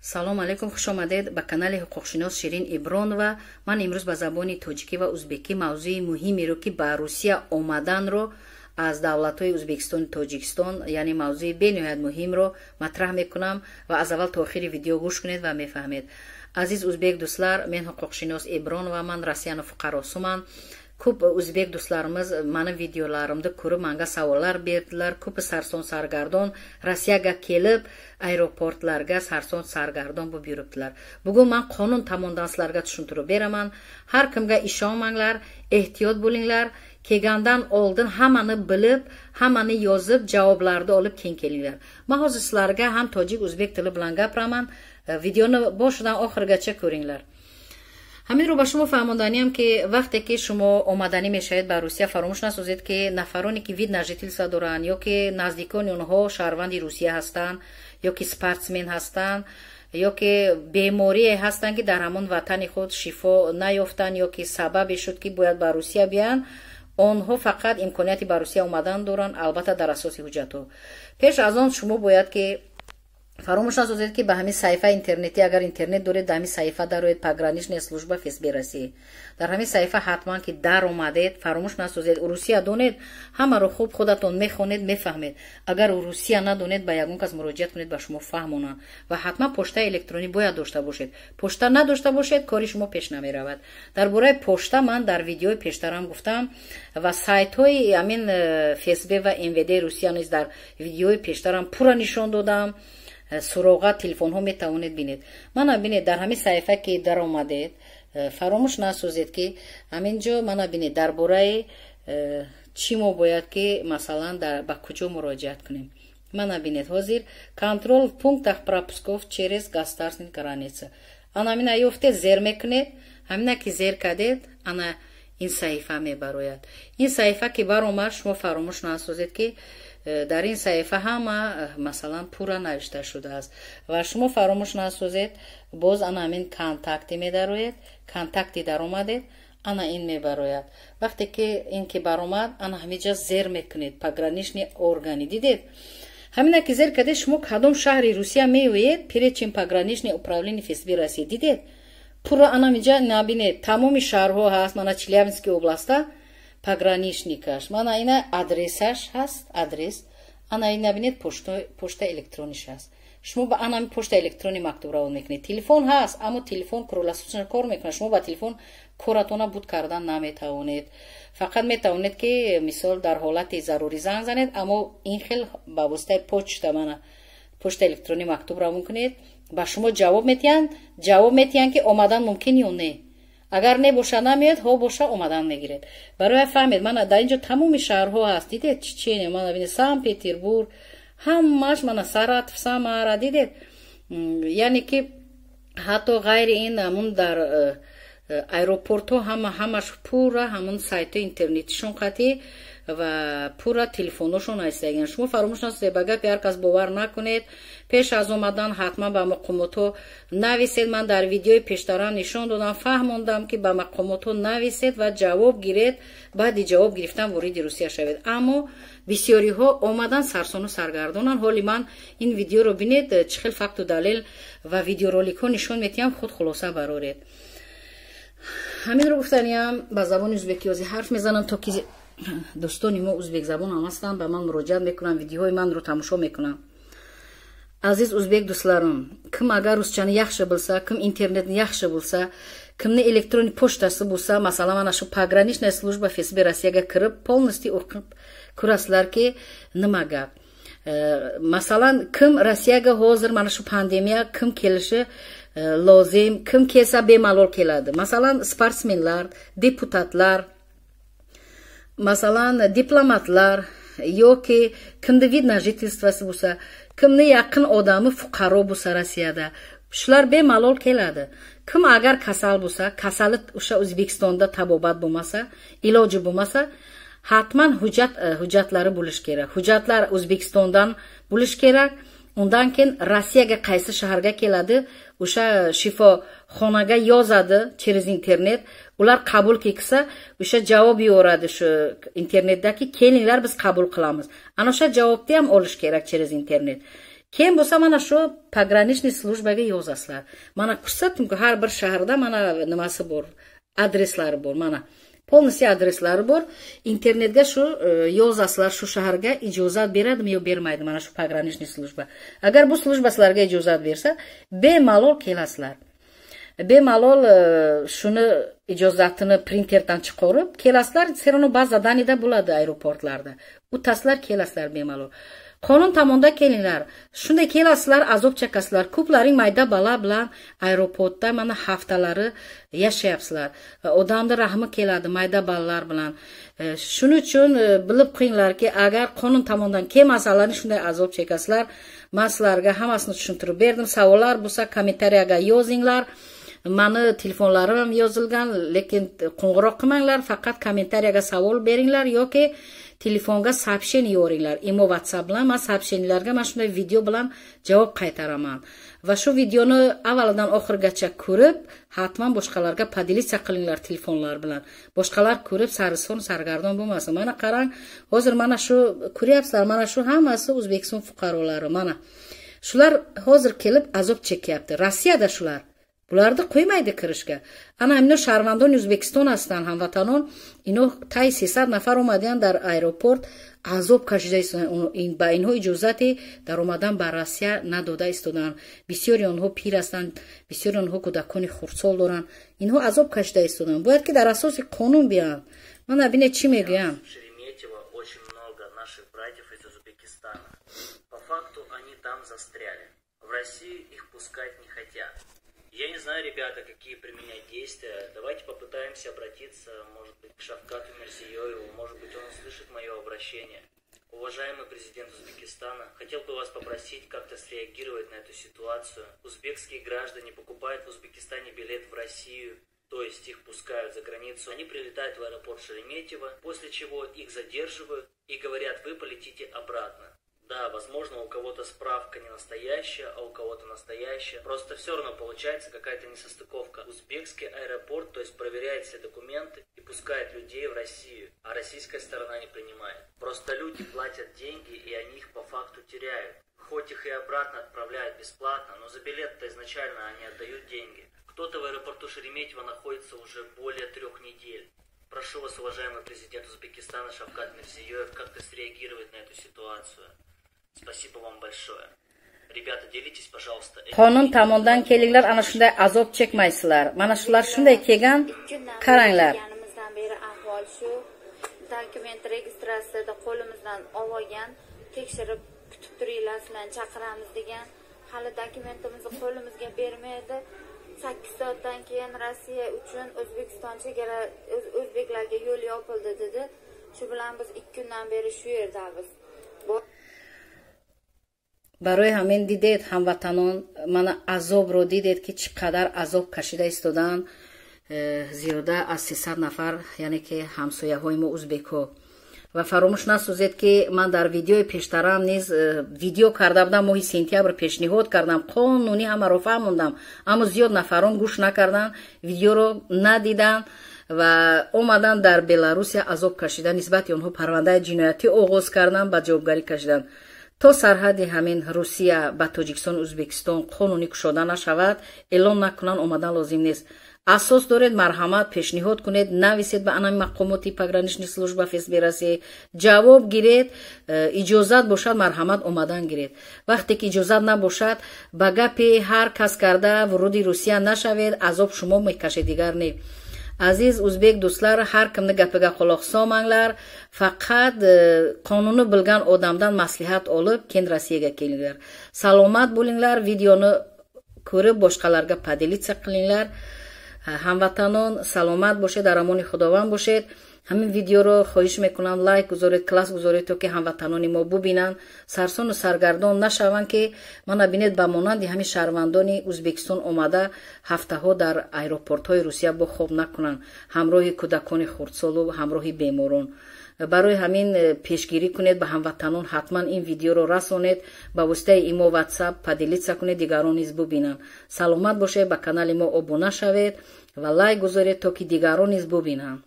Салом алейкум, хуш омадед ба канали ҳуқуқшинос Ширин Ибронова. Ман имрӯз ба забони тоҷикӣ ва узбекӣ мавзӯи муҳимеро, ки ба Русия омаданро аз давлатҳои Узбекистону Тоҷикистон, яъне мавзӯи бениҳоят муҳимро матраҳ мекунам ва аз аввал то охири видео гӯш кунед ва мефаҳмед. Aziz o'zbek do'stlar, men huquqshunos Ibronova man, Rossiyani fuqarosiman. Ko'p o'zbek do'stlarimiz mani videolarimni ko'rib, manga savollar berdilar. Ko'pi sarson sargardon Rossiyaga kelib, aeroportlarga sarson sargardon bo'lib yuribdilar. Bugun man qonun tomondan sizlarga tushuntirib beraman. Har kimga ishonmanglar, ehtiyot bo'linglar. Kelgandan oldin hammani bilib, hammani yozib, javoblarni olib keyin kelinglar. Man hozir sizlarga ham tojik, o'zbek tili bilan gapiraman. Videoni boshidan oxirigacha ko'ringlar. Ҳаминро ба шумо фаҳмонданиам, ки вақте ки шумо омаданӣ мешавед ба Русия, фаромӯш насозед, ки нафароне, ки вид на жительство доранд ё ки наздикони онҳо шаҳрванди Русия ҳастанд, ё ки спортсмен ҳастанд, ё ки беморие ҳастанд, ки дар ҳамон ватани худ шифо наёфтанд, ё ки сабабе шуд, ки бояд ба Русия биёянд, онҳо фақат имконияти ба Русия омадан доранд, албатта дар асоси ҳуҷҷатҳо. Пеш аз он шумо бояд ки фаромӯш насозед, ки ба ҳамин саҳифаи интернетӣ, агар интернет доред, дар ҳамин саҳифа дароед, пограничная служба ФСБ России. Дар ҳамин саҳифа ҳатман ки даромадед, фаромӯш насозед, русия донед, ҳамаро хуб худатон мехонед, мефаҳмед. Агар русия надонед, ба ягон кас муроҷиат кунед, ба шумо фаҳмонанд. Ва ҳатман поштаи электронӣ бояд дошта бошед. Пошта надошта бошед, кори шумо пеш намеравад. Дар бораи пошта ман дар видеои пештарам гуфтам ва сайтҳои ҳамин ФСБ ва МВД Русия низ дар видеои пештарам пурра нишон додам. Суроға, телефонҳо метавонед бинед. Мана бинед, дар ҳамин саҳифа ки даромадед, фаромӯш насозед, ки ҳамин ҷо, мана бинед, дар бораи чӣ мо бояд ки, масалан, ба куҷо муроҷиат кунем. Мана бинед, ҳозир контроль в пунктах пропусков через государственные границы. Ана ҳамина ёфтед, зер мекунед. Ҳамина ки зер кардед, ана ин саҳифа мебарояд. Ин саҳифа ки баромад, шумо фаромӯш насозед, ки дар ин саҳифа ҳама, масалан, пурра навишта шудааст. Ва шумо фаромӯш насозед, боз ана ҳамин контакты медароед. Контакты даромадед, ана ин мебарояд. Вақте ки ин ки баромад, ана ҳамиҷа зер мекунед, пограничные органы. Дидед, ҳамина ки зер кардед, шумо кадом шаҳри Русия меоед, перечень пограничное управление ФСБ России. Дидед, пурра ана ҳамиҷа набинед, тамоми шаҳрҳо ҳаст. Мана Челябинский областа пограничник аш, мана ина адресаш ҳаст, адрес. Ана ина бинед, почта электрониш ҳаст. Шумо ба ана почта электрони мактуб равон мекунед. Телефон ҳаст, аммо телефон круглосуточно кор мекунад. Шумо ба телефон коратона буд кардан наметавонед, фақат метавонед, ки мисол дар ҳолати зарурӣ занг занед. Аммо ин хел ба воситаи почта, мана почта электронӣ мактуб равон кунед, ба шумо ҷавоб метиҳанд, ҷавоб метиҳанд, ки омадан мумкин ё не. Агар не боша, намеояд, ҳо боша, омадан мегиред. Барои фаҳмед, мана дар инҷо тамоми шаҳрҳо ҳаст. Дидед, Чечения, мана бинед, Санкт Петербург, ҳамааш, мана Саратов, Самара, дидед. Яъне ки ҳатто ғайри ин, ҳамун дар аэропортҳо ҳама, ҳамаш пурра ҳамун сайтҳои интернетишон қатӣ ва пурра телефоношон ҳастаган. Шумо фаромӯш насозед, ба гапи ҳар кас бовар накунед. Пеш аз омадан ҳатман ба мақомотҳо нависед. Ман дар видеои пештара нишон додам, фаҳмондам, ки ба мақомотҳо нависед ва ҷавоб гиред. Баъди ҷавоб гирифтан вориди Русия шавед. Аммо бисёриҳо омадан сарсону саргардонанд. Ҳоли ман ин видеоро бинед, чӣ хел факту далел ва видеороликҳо нишон метиҳам, худ хулоса бароред. Ҳаминро гуфтаниям. Ба забони узбекӣ ҳозир ҳарф мезанам, то ки дӯстони мо узбекзабон ҳам ҳастанд, ба ман муроҷиат мекунанд, видеоҳои манро тамошо мекунанд. Aziz o'zbek do'stlarim, kim agar ruschani yaxshi bilsa, kim internetni yaxshi bilsa, kimni elektron pochtasi bo'lsa, masalan, mana shu пограничная служба ФСБ Rossiyaga kirib, полностью o'qib ko'rasizlarki, nima gap. Masalan, kim Rossiyaga hozir mana shu pandemiya kim kelishi lozim, kim kelsa bemalol keladi? Masalan, sportsmenlar, deputatlar, masalan, diplomatlar yoki kimni вид на жительство si bo'lsa, kimni yaqin odami fuqaro bo'lsa Rossiyada, shular bemalol keladi. Kim agar kasal bo'lsa, kasali o'sha O'zbekistonda tabobat bo'lmasa, iloji bo'lmasa, hatman hujjat, hujjatlari bo'lishi kerak. Hujjatlar O'zbekistondan bo'lishi kerak. Undan keyin Rossiyaga qaysi shaharga keladi, o'sha shifoxonaga yozadi через internet. Ular qabul qilsa, o'sha javob yuboradi shu internetdagi, kelinglar, biz qabul qilamiz. Ana o'sha javobni ham olish kerak через internet. Keyin bo'lsa, mana shu пограничный служба ga yozasizlar. Mana ko'rsatdim-ku, har bir shaharda mana nimasi bor, adreslari bor, mana полностью adreslari bor. Internetga shu yozasizlar, shu shaharga ijozat beradimi yo bermaydi mana shu пограничный служба. Agar bu служба sizlarga ijozat bersa, bemalol kelasizlar. Bemalol shuni ijozatini printerdan chiqarib kelasizlar. Все равно база данный da bo'ladi aeroportlarda. O'tasizlar, kelasizlar bemalol. Qonun tomonda kelinglar. Shunday kelasizlar, azob chekasizlar. Ko'plaring mayda bala bilan aeroportda mana haftalari yashayapsizlar. Odamni rahmi keladi mayda balalar bilan. Shuning uchun bilib qo'yinglarki, agar qonun tomondan kelmasalaring, shunday azob chekasizlar. Man sizlarga hammasini tushuntirib berdim. Savollar bo'lsa, kommentariyaga yozinglar. Mani telefonlarim ham yozilgan, lekin qo'ng'iroq qilmanglar, faqat kommentariyaga savol beringlar yoki telefonga сообщение yuboringlar. Imo, WhatsApp bilan man сообщение larga mana shunday video bilan javob qaytaraman. Va shu videoni avvalidan oxirigacha ko'rib, hatman boshqalarga поделиться qilinglar telefonlar bilan. Boshqalar ko'rib sarson sargardon bo'lmasin. Mana qarang, hozir mana shu ko'ryapsizlar, mana shu hammasi O'zbekiston fuqarolari, mana. Shular hozir kelib azob chekyapti. Rossiyada shular. Bularni qo'ymaydi kirishga. Ana ино шаҳрвандони Ӯзбекистон ҳастанд, ҳамватанон. Ино таи 300 нафар омадиянд, дар аэропорт азоб кашида истоданд. Ба инҳо иҷозати даромадан ба Россия надода истоданд. Бисёри онҳо пир ҳастанд, бисёри онҳо кӯдакони хурдсол доранд. Инҳо азоб кашида истоданд. Бояд ки дар асоси қонун биёянд. Мана бинед, чӣ мегӯянд. Шереметьево очень много наших братьев из Узбекистана. По факту они там застряли. В Россию их пускать не хотят. Я не знаю, ребята, какие применять действия. Давайте попытаемся обратиться, может быть, к Шавкату Мирзиёеву. Может быть, он услышит мое обращение. Уважаемый президент Узбекистана, хотел бы вас попросить как-то среагировать на эту ситуацию. Узбекские граждане покупают в Узбекистане билет в Россию, то есть их пускают за границу. Они прилетают в аэропорт Шереметьево, после чего их задерживают и говорят: вы полетите обратно. Да, возможно, у кого-то справка не настоящая, а у кого-то настоящая. Просто все равно получается какая-то несостыковка. Узбекский аэропорт, то есть, проверяет все документы и пускает людей в Россию, а российская сторона не принимает. Просто люди платят деньги, и они их по факту теряют. Хоть их и обратно отправляют бесплатно, но за билет-то изначально они отдают деньги. Кто-то в аэропорту Шереметьево находится уже более 3 недель. Прошу вас, уважаемый президент Узбекистана Шавкат Мирзиёев, как-то среагировать на эту ситуацию. Спасибо вам большое. Ребята, делитесь, пожалуйста, этим Qonun видео. Tomondan kelinglar, ana shunday azob chekmaysizlar. Mana shular shunday kelgan, 2 kundan qaranglar. Kelganimizdan beri ahvol shu. Dokument registratsiyada qo'limizdan olgan, tekshirib kutib turinglar, sizlarni chaqiramiz degan. Hali dokumentimizni qo'limizga bermaydi. 8 soatdan keyin Rossiya uchun O'zbekiston chegara o'zbeklarga yo'l yopildi dedi. Shu bilan biz 2 kundan beri shu yerdamiz. Барои ҳамин дидед, ҳамватанон, мана азобро дидед, ки чӣ қадар азоб кашида истоданд зиёда аз 300 нафар, яъне ки ҳамсояҳои мо узбекҳо. Ва фаромӯш насозед, ки ман дар видеои пештарам низ видео карда будам, моҳи сентябр пешниҳод кардам, қонунӣ ҳамаро фаҳмондам, аммо зиёд нафарон гӯш накарданд, видеоро надиданд ва омаданд, дар Беларусия азоб кашида, нисбати онҳо парвандаи ҷиноятӣ оғоз карданд, ба ҷавобгарӣ кашиданд. То сарҳади ҳамин Русия ба Тоҷикистон, Ӯзбекистон қонунӣ кушода нашавад, эълон накунанд, омадан лозим нест. Асос доред, марҳамат, пешниҳод кунед, нависед ба анами мақомоти пограничный служба ФСБ России, ҷавоб гиред. Иҷозат бошад, марҳамат, омадан гиред. Вақте ки иҷозат набошад, ба гапи ҳар кас карда вориди Русия нашавед, азоб шумо мекашед, дигар не. Aziz o'zbek do'stlar, har kimni gapiga quloq solmanglar, faqat qonunni bilgan odamdan maslahat olib, keyin Rossiyaga kelinglar. Salomat bo'linglar, videoni ko'rib boshqalarga поделиться qilinglar. Ҳамватанон, саломат бошед, дар амони Худованд бошед. Ҳамин видеоро хоҳиш мекунам, лайк гузоред, класс гузоред, то ки ҳамватанони мо бубинанд, сарсону саргардон нашаванд, ки мана бинед, ба монанди ҳамин шаҳрвандони Ӯзбекистон омада ҳафтаҳо дар аэропортҳои Русия бо хоб накунанд, ҳамроҳи кӯдакони хурдсолу ҳамроҳи беморон. Барои ҳамин пешгирӣ кунед, ба ҳамватанон ҳатман ин видеоро расонед, ба воситаи имо, Ватсап поделиться кунед, дигарон низ бубинанд. Саломат бошед, ба канали мо обуна шавед ва лайк гузоред, то ки дигарон низ бубинанд.